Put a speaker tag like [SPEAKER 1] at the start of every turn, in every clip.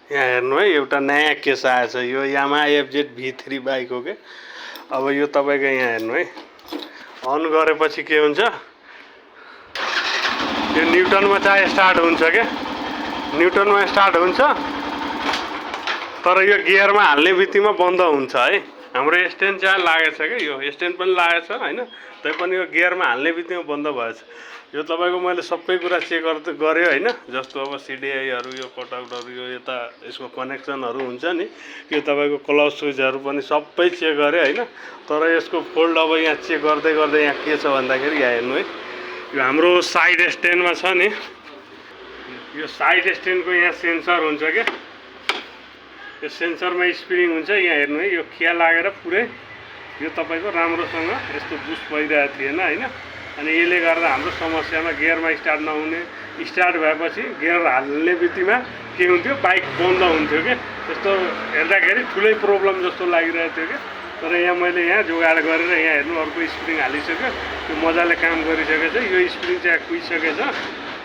[SPEAKER 1] यहाँ हेर्नु है एउटा नयाँ केस आएछ यो यामाहा एफजेड V3 बाइक हो के। अब यो तपाईँको यहाँ हेर्नु है अन गरेपछि के हुन्छ यो न्युटनमा चाहिँ स्टार्ट हुन्छ के, न्युटनमा स्टार्ट हुन्छ तर यो गियरमा हाल्ने बित्तिमा बन्द हुन्छ है। हाम्रो स्ट्यान्ड चाहिँ लागेछ के, यो स्ट्यान्ड पनि लागेछ हैन, तैपनि यो गियरमा हाल्ने बित्तिमा बन्द भएछ। यो तपाईँको मैले सबै कुरा चेक गरेँ हैन, जस्तो अब सिडिआईहरू यो कटआउटहरू यो यता यसको कनेक्सनहरू हुन्छ नि, यो तपाईँको क्लच स्विचहरू पनि सबै चेक गरेँ हैन। तर यसको फोल्ड अब यहाँ चेक गर्दै गर्दै यहाँ के छ भन्दाखेरि यहाँ हेर्नु है यो हाम्रो साइड स्ट्यान्डमा छ नि, यो साइड स्ट्यान्डको यहाँ सेन्सर हुन्छ के, यो सेन्सरमा स्प्रिङ हुन्छ। यहाँ हेर्नु है यो खिया लागेर पुरै यो तपाईँको राम्रोसँग यस्तो बुस्ट भइरहेको थिएन हैन। अनि यसले गर्दा हाम्रो समस्यामा गियरमा स्टार्ट नहुने, स्टार्ट भएपछि गियर हाल्ने बित्तिमा के हुन्थ्यो बाइक बन्द हुन्थ्यो के। त्यस्तो हेर्दाखेरि ठुलै प्रब्लम जस्तो लागिरहेको थियो के। तर यहाँ मैले यहाँ जोगाड गरेर यहाँ हेर्नु अर्को स्प्रिङ हालिसक्यो, यो मजाले काम गरिसकेछ। यो स्प्रिङ चाहिँ कुइसकेछ।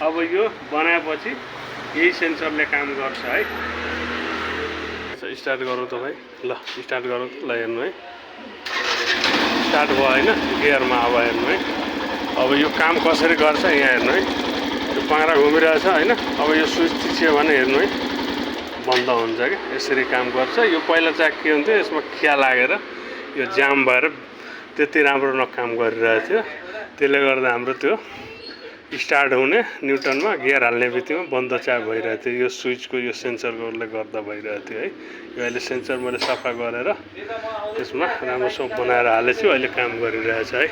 [SPEAKER 1] अब यो बनाएपछि यही सेन्सरले काम गर्छ है। स्टार्ट गरौँ त भाइ, ल स्टार्ट गरौँ ल। हेर्नु है स्टार्ट भयो हैन गियरमा। अब हेर्नु है अब यो काम कसरी गर्छ यहाँ हेर्नु है, यो पारा घुमिरहेछ हैन। अब यो स्विच थिच्यो भने हेर्नु है बन्द हुन्छ कि, यसरी काम गर्छ। यो पहिला चाहिँ के हुन्थ्यो यसमा खिया लागेर यो जाम भएर त्यति राम्रो नकाम गरिरहेको थियो। त्यसले गर्दा हाम्रो त्यो स्टार्ट हुने न्युटनमा गियर हाल्ने बित्तिमा बन्द चाहिँ भइरहेको थियो। यो स्विचको यो सेन्सरले गर्दा भइरहेको थियो है। यो अहिले सेन्सर मैले सफा गरेर त्यसमा राम्रोसँग बनाएर हालेछु, अहिले काम गरिरहेछ है।